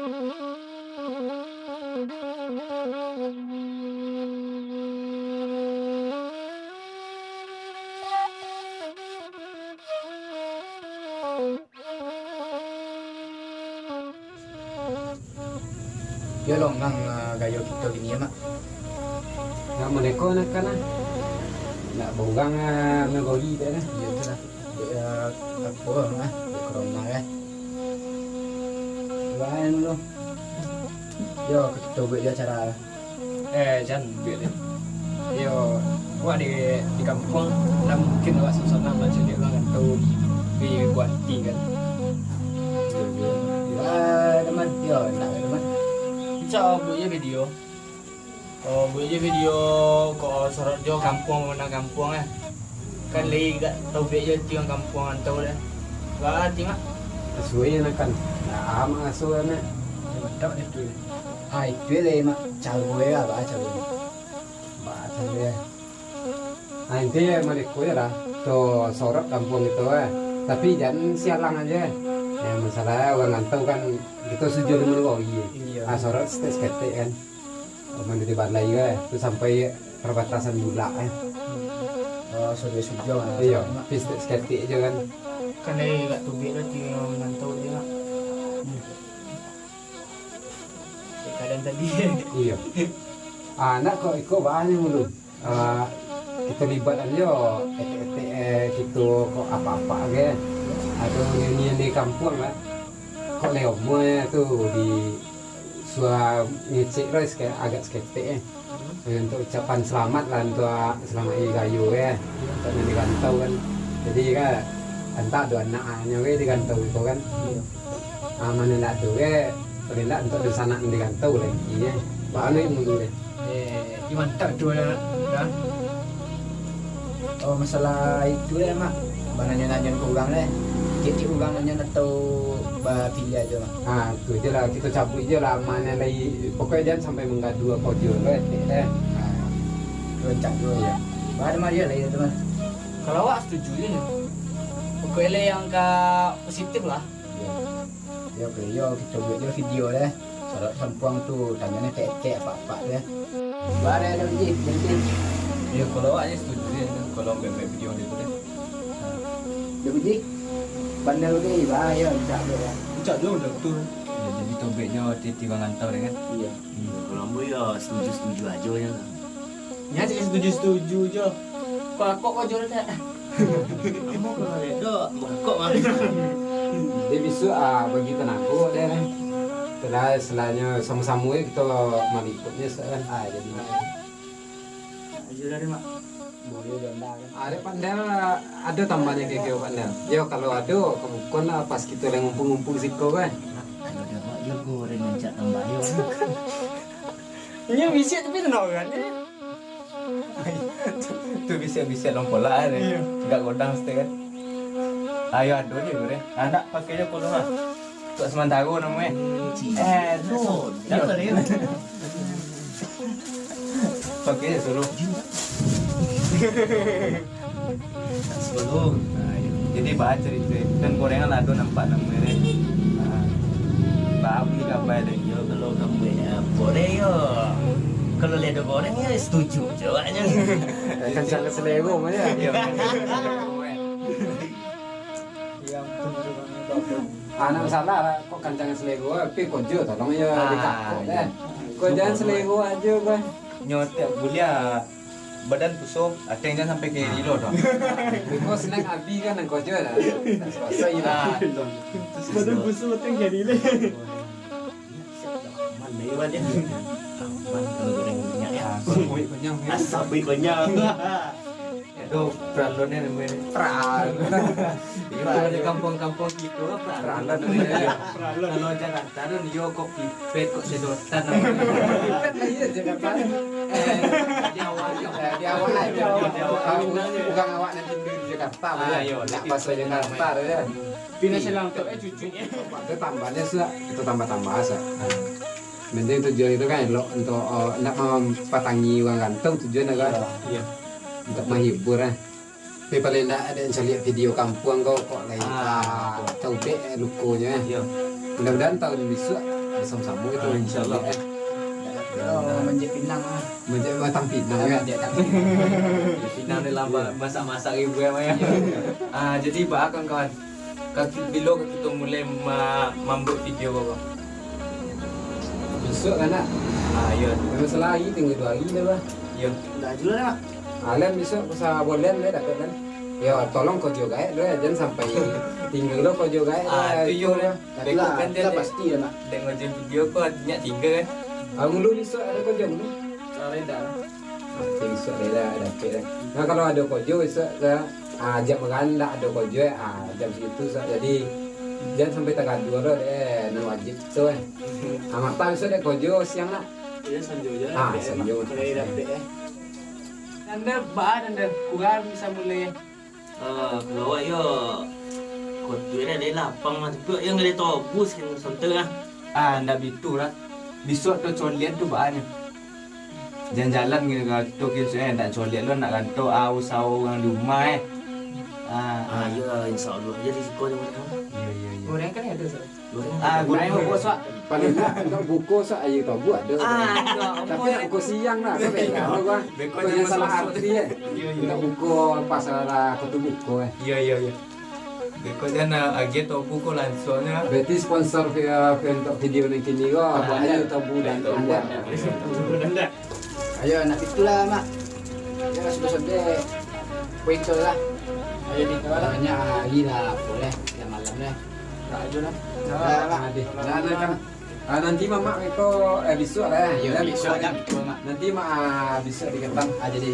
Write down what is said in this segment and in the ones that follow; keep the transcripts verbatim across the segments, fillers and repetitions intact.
Yo, longang, ah, gayo kito kini yo, Mak. Nah, modeko nak kan, ah. Nak baurang, ah, nagori tak, ah. Iyo, tu lah. Dek, ah, apo, Mak, ah? Dek corona, kan? Baen dulu. Yo, kito buek jo acara. Eh, jan buek deh. Yo, awak di, di kampuang, lah mungkin awak sanang-sanang lah caliak urang rantau, tapi buek ati kan. Yo, teman. Yo, ndak, teman. Cak buek je video. Oh, buek je video ko sorot jo kampuang, pamandang kampuang, eh. Kan lai gak taubek jo ati urang kampuang rantau deh. Baa ati, Mak? Asuai nak kan. Nah, amak asuai, Mak. Yo, mantap deh tu. Ah, itu lai, Mak. Caro e lah, baa caro e. Baa caro e. Ah, inti modeko je lah. To sorot kampuang kito, eh. Tapi jan sialang aje. Yo, masalah urang rantau kan kito satuju di mano bawi. Iyo. Ah, sorot saketek-saketek kan. Mano di balai kan. Tu sampai perbatasan bulak, eh. Oh, sudah sujud lah. Iyo, saketek-saketek je kan. Kan dari gak tubik tu tinggal rantau je lah. Cek keadaan tadi. Iyo. Ah, nak kok iko bahanyo dulu. Ah, kito libatkan jo etek-etek, eh, kito kok apak-apak ke. Atau ninian di kampuang lah. Kok lai omo tu di sua ngecek ro agak saketek, eh. Eh, untuk ucapan selamat lah, untuk selamat hari rayo, eh. Untuk nan di rantau kan. Jadi kan, antah ado anaknyo, eh, di rantau itu kan. Iyo. Ah, mano ndak ado, eh, paling ndak untuk dunsanak nan di rantau lagi, eh. Baa nan mulu, eh. Eh, mantap tu lah, dah. Oh, masalah itu lah, Mak. Bananyo-nanyo ka urang deh. Cek-cek urang nanyo atau bapiliah ajo, Mak. Ah, tu je lah, kito cabuik je lah, mano lai. Pokoknyo jan sampai manggaduah kojo tu, eh, etek deh. Ah, rancak tu. Iyo. Baa, Mak, iyo lah, iyo tu, Mak. Kalau awak setuju je. Pokoknyo lai yang ka positif lah. Iyo. Yo, oke, yo, kito buek jo video deh. Sorot kampuang tu, tanyo ni etek-etek, apak-apak tu, eh. Baa deh, Dok Ji, Dok Ji. Yo, kalau awak ni setuju je, kalau buek-buek video ni tu deh. Dok Ji, pandai udah, baa, yo, cak dulu, ya. Cak dulu, udah betul. Yo, jadi tobek jo titi urang rantau deh, kan? Iyo. Iyo, kalau ambo yo setuju-setuju ajo, yo. Nyo cak setuju-setuju jo. Kok akok kok jual tak? Ambo kalau lihat tu, bangkok mah. Jadi bisuak, ah, bagi tanago deh, kan. Setelah, setelahnya samo-samo je kito maliputnyo, kan. Ah, jadi. Ajo lah deh, Mak. Boleh, Jonda, kan. Ah, dek Pandel, ado tambahnyo kiro-kiro, Pandel? Yo, kalau ado, kabukoan lah pas kito lai ngumpul-ngumpul siko, kan. Kalau ado, Mak, yo goreng rancak tambah, yo. Inyo bisiak tapi tenang kan, eh? Tu, tu bisiak-bisiak lompola, eh. Iyo. Agak godang situ kan. Ayo ado je, Bre. Anak pakai je kolong, ah. Untuk sementara namo, eh. Eh, tu. Iyo. Pakai je suruh. Sepuluh. Nah, iyo. Jadi, baa carito, kan gorengan ado nampak namo ni. Nah, baa bali kabai deh. Yo, kalau kamu buek apo deh, yo. Kalau lai ado goreng, yo, setuju je awaknyo. Kancang ka selero mah, yo. Iyo. Anak salah lah, kok kancang ka selero, tapi kojo tolong yo, ah, dikakok, iyo, deh. Kok jan selero ajo, bah. Nyo tiap buliah. Badan puso, ateng jan sampai ka ilo doh. Beko senang abi kan nan kojo dah. Tak selesai lah. Ah, betul. Badan puso, ateng ka ilo. Aman, ayo, Wan, ya. Aman, kalau goreng minyak, ya. Ah, buik konyang, ya. Asap buik konyang. Aduh, peralon ni namanya. Peralon. Iyo, di kampung-kampung kito, peralon. Peralon namanya. Kalau Jakarta tu, yo kopi. Pet kok sedotan. Pet lah, iyo, Jakarta. Eh, di awak, di awak aja. Di awak. Urang awak nan tingga di Jakarta, ah, yo, nak bahasa Jakarta tu, ya. Pindah selang tu, eh, cucuknya. Itu tambahnya sudah, itu tambah-tambah saja. Penting tujuan itu kan elok untuk, eh, nak mampatangi urang rantau, tujuan agak. Iya. Untuk menghibur, eh. Tapi paling ndak ado yang caliak video kampuang ko, kok lai, ah, ah, taubek, eh, lukonyo, eh. Iya. Mudah-mudahan tahun bisuak Samo-samo itu, ah, insyaallah. Yo, manjek pinang lah. Manjek batang pinang, yo. Manjek batang pinang. Pinang dalam ba-, masak-masak ribu, yo, Mak, yo. Ah, jadi, baa, kawan-kawan, ka ki-, bilo ka kito mulai ma-, mambuek video ko, Bang? Bisuak kan, nak? Ah, iyo. Masalah hari, tingga duo hari lah, Bang. Iyo. Ndak juo lah, Mak. Alam bisuak sabulan lah dapek kan. Yo, tolong kojo gaek tu, jan sampai tingga lo kojo gaek. Ah, lah, tu yo. Lah. Tapi beko lah, kan tu dia lah dek, pasti lah, Mak. Dek ngojo video ko nyak tingga kan. Ah, ngulu bisuak ado kojo ngulu. Ah, reda. Ah, bisuak reda dapek lah. Nah, kalau ado kojo bisuak ka, ah, ajak makan, ndak ado kojo, ah, jam sagitu, Sak. Jadi, jan sampai tagaduah lo dek, nan wajib tu, eh. Ah, mata bisuak dek kojo siang nak. Iyo, sanjo se lah. Ah, dapek, sanjo Mak. Kalau dapek, eh. Nanda baa, nanda kurang bisa mulai. Ah, kalau awak yo, kotuik dah, dah lapang lah, tapi awak yo nggak ada tobus kan, santai lah. Ah, ndak bitu lah. Bisuak tu colian tu baa nyo. Jalan-jalan gitu ka tu, kito, eh, ndak colian lo, ndak kanto, ah, usaho urang di rumah, eh. Ah, ah, yo, insyaallah. Jadi siko aja, Mak. Iyo, iyo, iyo. Goreng kan ado, Sak? Ah, goreng buko, Sak. Paling ndak, ndak buko, Sak, aia tobu ado. Ah, iyo, tapi ndak buko siang lah, kan beda lo, Bang. Beko. Kok jadi salah arti, eh? Iyo, iyo. Ndak buko pas lah, kok tu buko, eh. Iyo, iyo, iyo. Beko jan, ah, agiah tobu ko langsuang, yo. Berarti sponsor vi-, vi-, untuk video nan kini ko, aia tobu dan ando. Aia tobu dan ando. Ayo, nak itulah, Mak. Yo, sudah sampai poin tu lah. Ayo, di bawah lah. Banyak hari lah, boleh. Dah malam dah. Tak aja lah. Dah, Mak. Dah, dah, kan. Ah, nanti mamak beko, eh, bisuak lah, eh. Iyo, bisuak jam tu, Mak. Nanti mak, ah, bisuak di Ketam. Ah, jadi,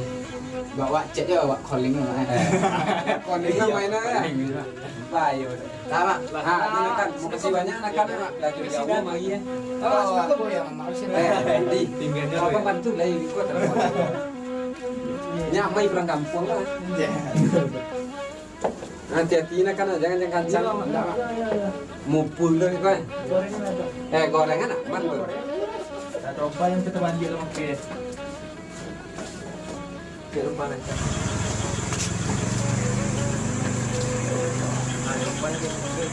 buat, buat chat je, buat calling lah, eh. Eh, calling lah main lah, eh. Calling lah. Baik, udah. Dah, Mak. Ah, ni Nakan. Makasih banyak, Nakan, eh, Mak. Dah jauh-jauh mari, eh. Oh, aku yang mamak. Eh, nanti. Tinggal jauh, apa ya? Bantu lah, ikut telepon. Nyamai pulang kampung lah. Ya. Hati-hati, Nakan, jangan, jangan kancang. Iya, Mak. Ndak, Mak. Iya, iya, iya. Mupul tu, kan. Gorengan ada. Eh, gorengan aman tu. Ada apa yang kita banjir, Mak? Oke. Oke, lupa, Nakan. Ada apa yang kita banjir?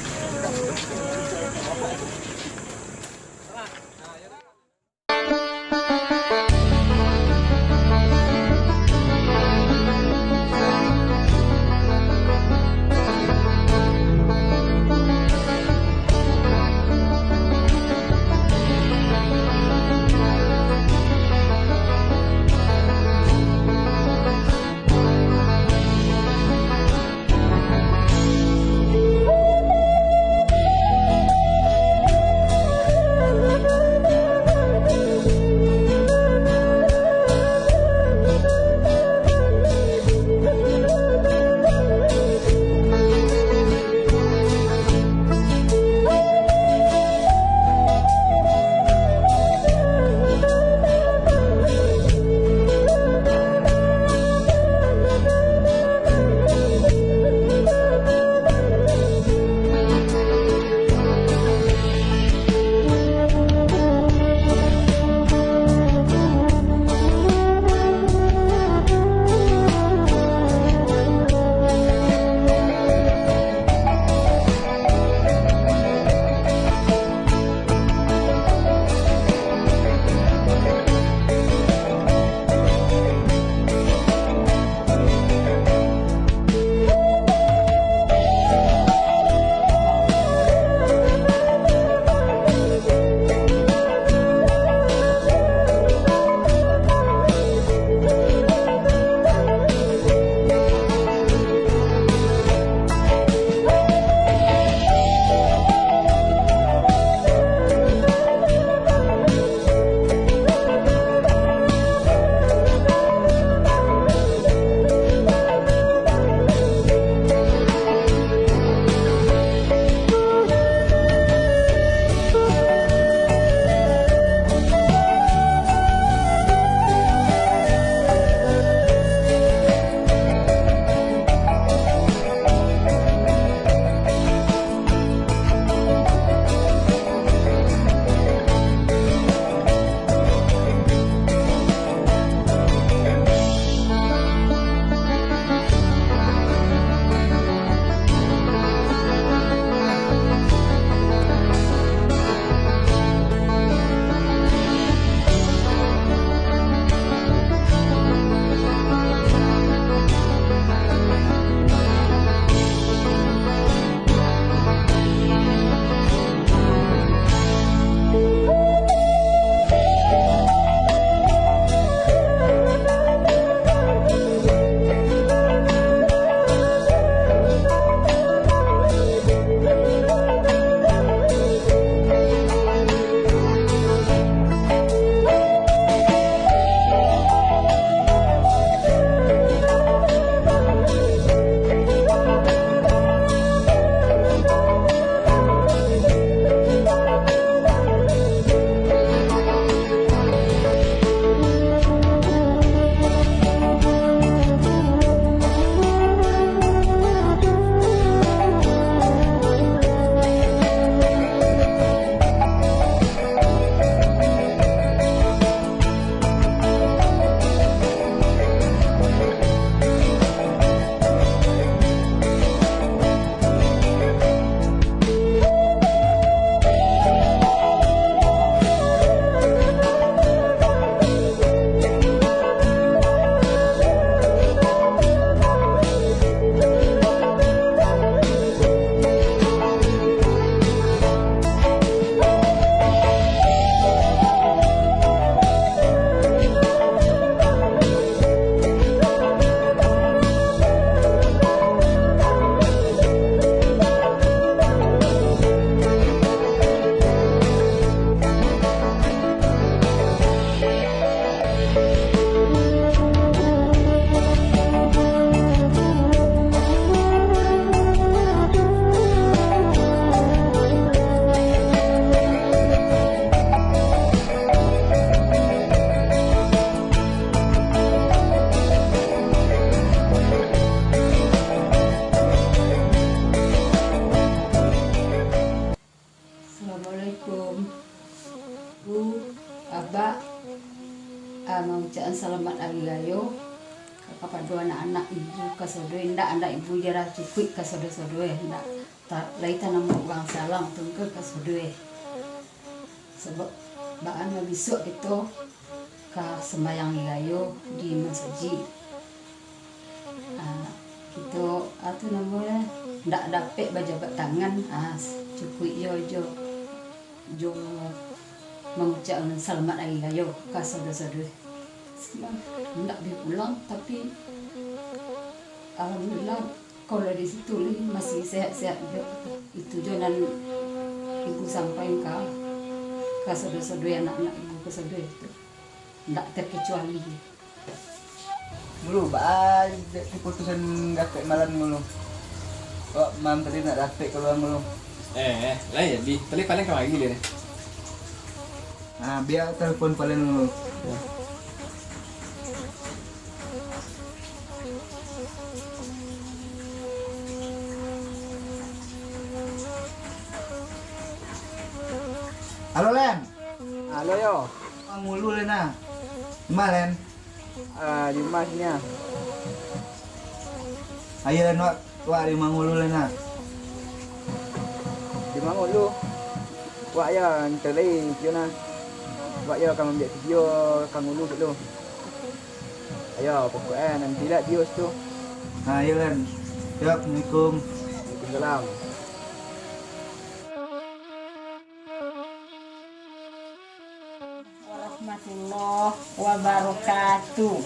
Assalamualaikum. Bu, Abak, ah, mangucapkan salamat ari rayo kapado anak-anak ibu kasadonyo, indak anak ibu je lah, cukuik kasadonyo-sadonyo, indak ta-, lai tanamo urang salang tu ka kasadonyo. Sabab baa nan bisuak kito ka sumbayang ari rayo di masajik. Ah, kito, ah, tu namonyo, ndak dapek bajabat tangan, ah, cukuik jo, jo, jo mangucapkan salamat ari rayo ka sadonyo-sadonyo. Ndak bi pulang, tapi alhamdulillah, kalau di situ lai masih sehat-sehat jo. Itu jo nan ibu sampaikan ka, ka sadonyo-sadonyo anak-anak ibu kasadonyo tu. Ndak terkecuali. Mulu, baa dek keputusan dapek malam mulu. Kok malam tadi nak dapek kalua mulu? Eh, eh, lai jadi. Tadi paling kamari dia. Ah, bia telepon paling mulu. Halo, Len. Halo, yo. Mangulu, Len, ah. Di ma, Len? Ah, di ma sini, ah. Ayo, Len, wak, wak di mangulu, Len, ah. Di mangulu? Wak, yo, nanti lai, Fiona. Wak, yo, ka mambiak video ka ngulu dulu. Ayo, pokok, eh, nanti lah video situ. Ah, iyo, Len. Yo, assalamualaikum. Waalaikumsalam. Warahmatullahi wabarakatuh.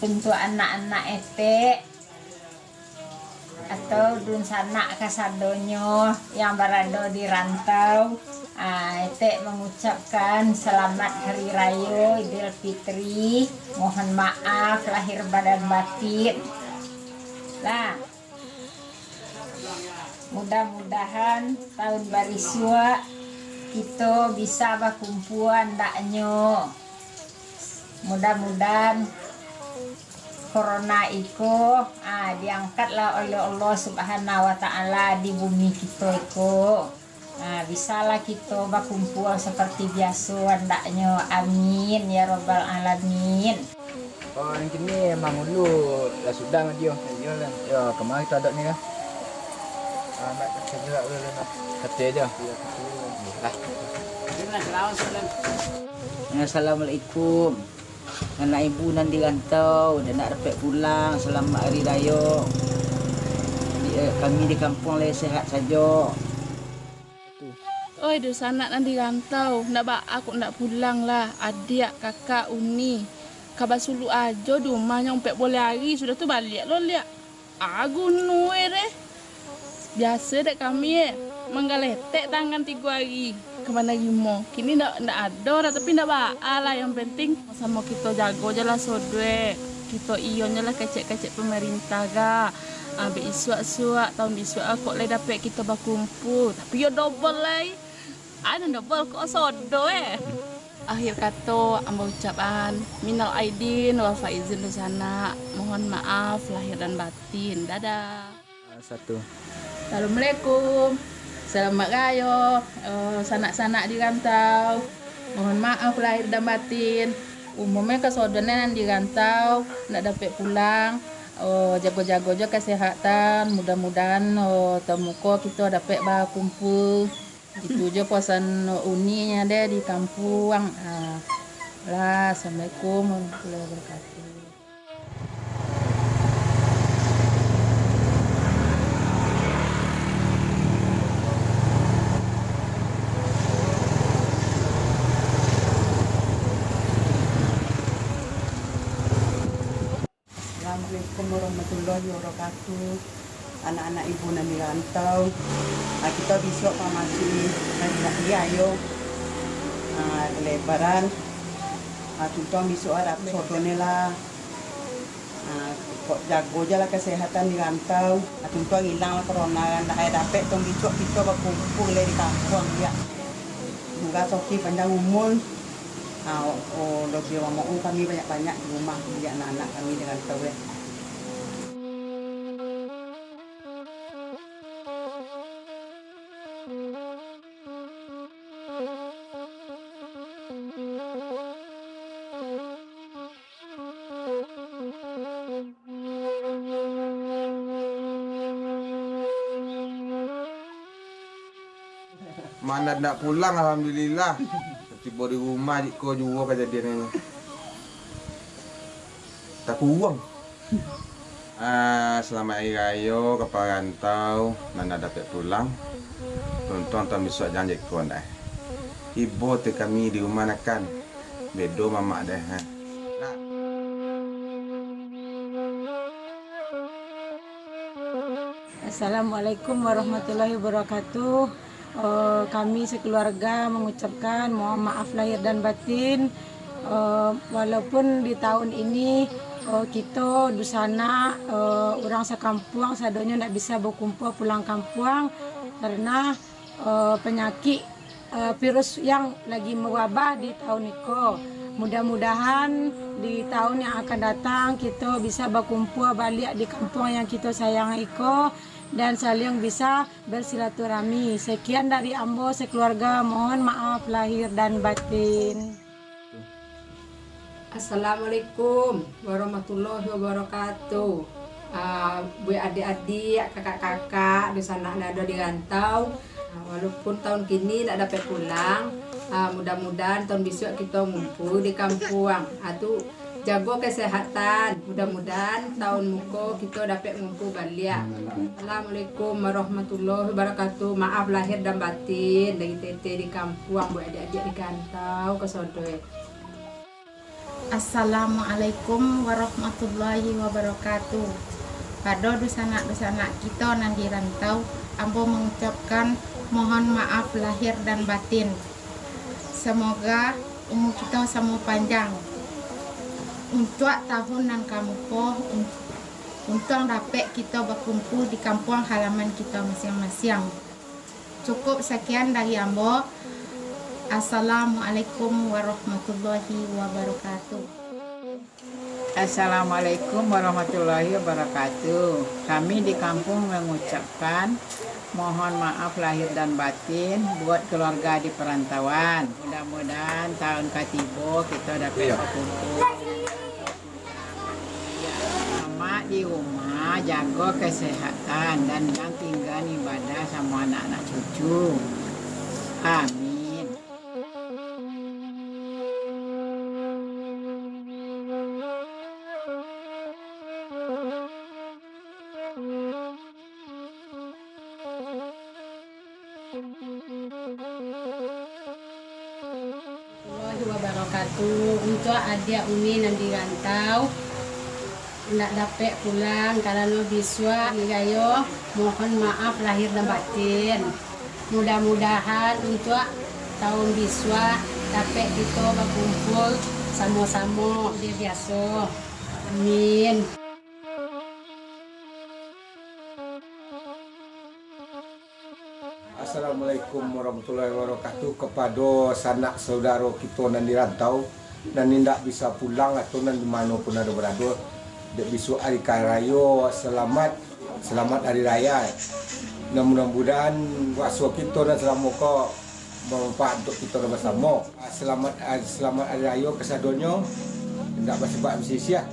Untuk anak-anak etek atau dunsanak kasadonyo yang barado di rantau, ah, etek mangucapkan selamat Hari Rayo Idul Fitri. Mohon maaf lahir badan batin. Lah. Mudah-mudahan tahun barisuak kito bisa bakumpua andaknyo. Mudah-mudahan corona iko, ah, diangkatlah oleh Allah Subhanahu wa Ta'ala di bumi kito iko. Ah, bisalah kito bakumpua saparti biaso andaknyo. Amin, ya rabbal alamin. Oh, nan kini mangulu lah sudah, Dio. Iyo lah. Yo, kamari tu adat ni lah. Ah, nak kerja lah, boleh lah. Kata aja. Iyo, kata aja. Lah. Assalamualaikum. Anak ibu nan di rantau, dah nak dapek pulang, salamat hari rayo. Di, eh, kami di kampuang lai sehat sajo. Oi, dunsanak nan di rantau, ndak baa kok ndak pulang lah, adiak, kakak, uni. Ka basuluak ajo di umah, nyo ompek boleh ari, sudah tu baliak lo liak. Agu nue deh. Biaso dek kami, eh, manggaletek tangan tigo ari ka manarimo. Kini ndak, ndak ado dah, tapi ndak baa lah, yang penting samo kito jago je lah sodue. Kito iyo nyo lah kecek-kecek pemerintah ga. Ambek isuak-suak, tahun bisuak kok lai dapek kito bakumpul. Tapi yo dobol lai. Ado dobol kok sodo, eh. Akhir kato, ambo ucapan, minal aidin wal faizin dunsanak. Mohon maaf lahir dan batin. Dadah. Satu. Assalamualaikum. Selamat rayo, eh, sanak-sanak di rantau. Mohon maaf lahir dan batin. Umumnyo kasadonyo nan di rantau, ndak dapek pulang. Oh, jago-jago jo kasehatan. Mudah-mudahan, oh, tamuko kito dapek bakumpul. Itu jo pasan uninyo deh di kampuang. Ah, lah, assalamualaikum warahmatullahi wabarakatuh. Assalamualaikum warahmatullahi wabarakatuh. Anak-anak ibu nan di rantau, ah, kito bisuak ka masuak hari rayo, ah, Lebaran. Ah, tuntuang bisuak harap sodo ni lah. Ah, kok jago je lah kesehatan di rantau. Ah, tuntuang ilang lah corona, ndak ado dapek tong bisuak kito bakumpul lai di kampuang, ya. Semoga Soki panjang umur. Ah, o-, o-, lebih mamak, oh, kami banyak-banyak di rumah, di anak-anak kami di rantau, ya. Mana ndak pulang, alhamdulillah. Tibo di rumah jiko juo kajadiannyo. Takuruang. Ah, salamaik ari rayo ka parantau, nan ndak dapek pulang. Tuntuang taun bisuak jan jiko ndak. Ibo tu kami di rumah nakan. Bedo mamak deh, ha. Nah. Assalamualaikum warahmatullahi wabarakatuh. Eh, kami sekeluarga mengucapkan mohon maaf lahir dan batin. Eh, walaupun di tahun ini, eh, kito dusanak, eh, urang sakampuang sadonyo ndak bisa bakumpua pulang kampuang karena, eh, penyakit, eh, virus yang lagi mewabah di tahun iko. Mudah-mudahan di tahun yang akan datang kito bisa bakumpua baliak di kampuang yang kito sayang iko dan saling bisa bersilaturahmi. Sekian dari ambo sekeluarga, mohon maaf lahir dan batin. Assalamualaikum warahmatullahi wabarakatuh. Ah, buek adiak-adiak, kakak-kakak, dusanak nan ado di rantau. Ah, walaupun tahun kini ndak dapek pulang, ah, mudah-mudahan tahun bisuak kito ngumpul di kampuang. Ah, tu jago kesehatan. Mudah-mudahan tahun muko kito dapek ngumpul baliak. Assalamualaikum warahmatullahi wabarakatuh. Maaf lahir dan batin dari Tete di kampuang, buek adiak-adiak di rantau, kasadonyo. Assalamualaikum warahmatullahi wabarakatuh. Pado dusanak-dusanak kito nan di rantau, ambo mangucapkan mohon maaf lahir dan batin. Semoga umur kito samo panjang. Untuak tahun nan ka muko, un-, untuang dapek kito bakumpul di kampuang halaman kito masiang-masiang. Cukup sakian dari ambo. Assalamualaikum warahmatullahi wabarakatuh. Assalamualaikum warahmatullahi wabarakatuh. Kami di kampung mengucapkan mohon maaf lahir dan batin buat keluarga di perantauan. Mudah-mudahan tahun katibo kita dapat Iya. berkumpul. Mamak di rumah, jago kesehatan, dan jangan tinggal ibadah sama anak-anak cucu. Amin. Warahmatullahi wabarakatuh. Untuak adiak umi nan di rantau, indak dapek pulang karano bisuak hari rayo, mohon maaf lahir dan batin. Mudah-mudahan untuak tahun bisuak dapek kito bakumpul samo-samo je biaso. Amin. Assalamualaikum warahmatullahi wabarakatuh. Kapado sanak saudaro kito nan di rantau, nan indak bisa pulang atau nan di mano pun ado barado, dek bisuak ari karayo, salamat, salamat ari raya. Nan mudah-mudahan puaso kito nan salamo ko bamanfaat untuak kito nan basamo. Ah, salamat, ah, salamat ari rayo kasadonyo. Indak basibak basisiah,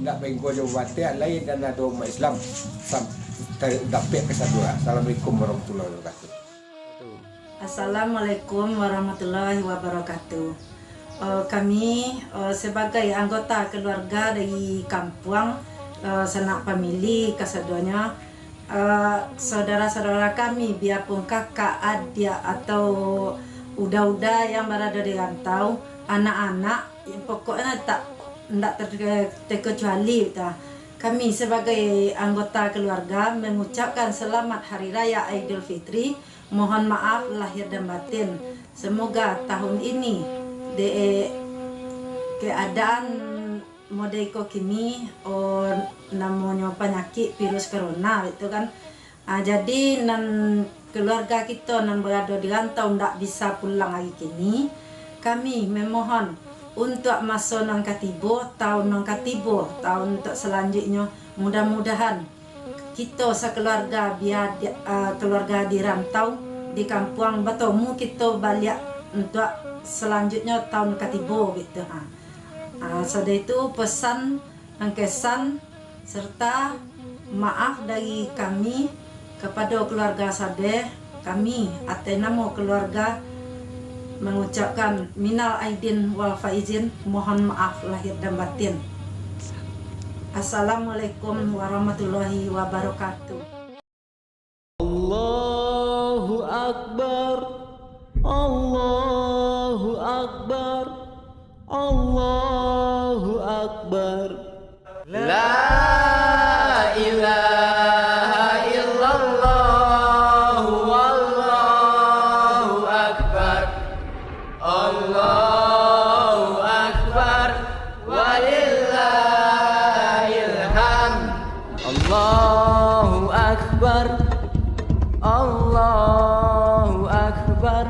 indak bainggo jo babateh, alai nan ado umaik Islam. Sam-, ta-, dapek kasadonyo. Assalamualaikum warahmatullahi wabarakatuh. Assalamualaikum warahmatullahi wabarakatuh. Eh, kami, eh, sebagai anggota keluarga dari kampuang, eh, sanak famili kasadonyo, eh, saudara-saudara kami, biapun kakak, adiak, atau uda-uda yang barado di rantau, anak-anak, pokoknyo tak, ndak ter-, terkecuali, ta. Kami sebagai anggota keluarga mengucapkan selamat Hari Raya Aidilfitri, mohon maaf lahir dan batin. Semoga tahun ini, dek keadaan model iko kini, oh, namonyo panyakik virus corona itu kan. Ah, jadi nan keluarga kito nan barado di rantau ndak bisa pulang ari kini, kami memohon untuak maso nan katibo, tahun nan katibo, tahun untuak salanjuiknyo, mudah-mudahan kito sakeluarga bia di, ah, keluarga di rantau, di kampuang, batomu kito baliak untuak salanjuiknyo tahun katibo, gitu, ha. Ah, sudah itu pesan nan kesan serta maaf dari kami kepada keluarga sadeh, Kami, ateh namo keluarga, mengucapkan minal aidin wal faizin, mohon maaf lahir dan batin. Assalamualaikum warahmatullahi wabarakatuh. Allahu Akbar, Allahu Akbar, Allahu Akbar. La ilaha illallah, wallahu akbar. Allahu akbar, walillahil hamd. Allahu akbar, Allahu akbar,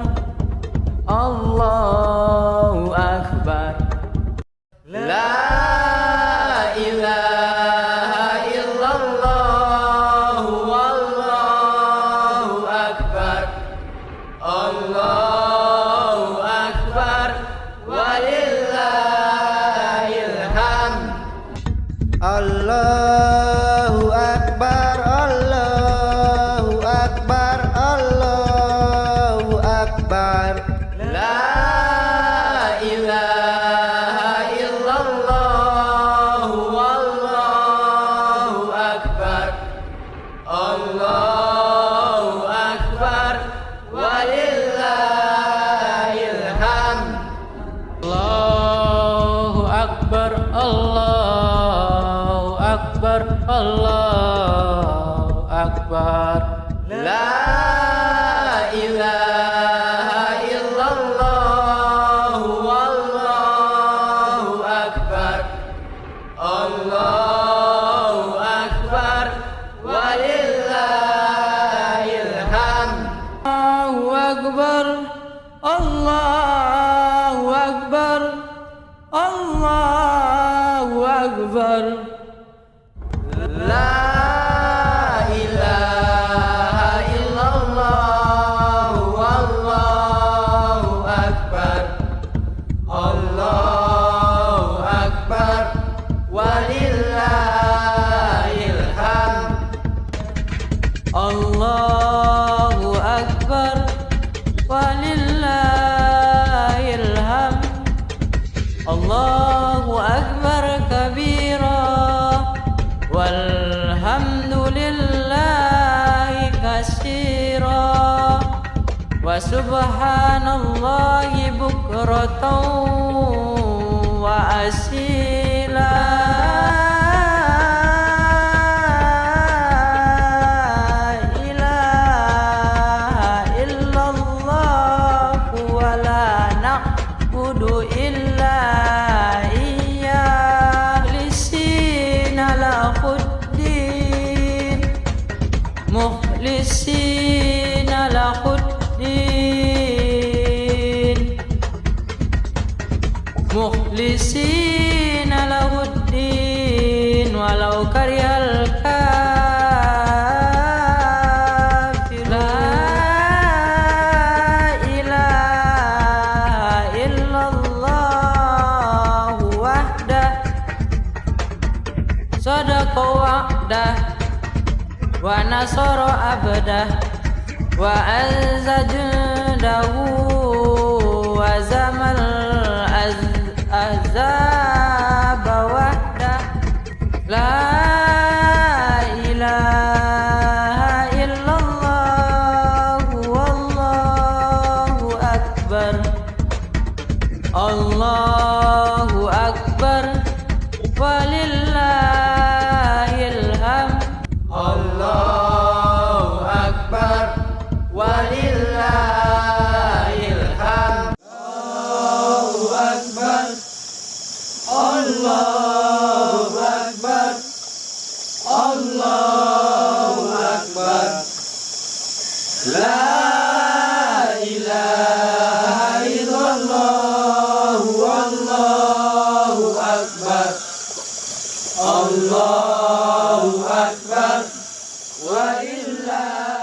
Allahu akbar. La ilaha illallah, wallahu akbar. Allahu akbar, walillahil hamd. Allahu akbar, Allahu akbar, Allahu akbar. La ilaha illallah, wallahu akbar. Allahu akbar, walillahil hamd. Allahu akbar, Allahu akbar, Allahu akbar. La ilaha illallah, wallahu akbar. Allahu akbar, walillahil hamd. Allahu akbar, Allahu akbar, Allahu akbar. La ilaha illallah, wallahu akbar. Allahu akbar, walillahil hamd. Allahu akbar, walillahil hamd. Allahu akbar kabira, walhamdulillahi katsira, wa subhanallahi bukratan wa asila. La ilaha illallah, wa la na'budu illa iyyah, mukhlisina lahuddin, mukhlisina lahuddin, mukhlisina lahuddin, walau karihal kafirun. La ilaha illallah wahdah, sadaqa wa'dah, wa nasara abdah, wa azza jundahu, wa hazamal az-, ahzaba wahdah. La ilaha illallah, wallahu akbar. Allahu akbar, walillahil hamd. Allahu akbar, walillahil hamd. Allahu akbar, Allahu akbar, Allahu akbar. La ilaha illallah, wallahu akbar. Allahu akbar, walillah.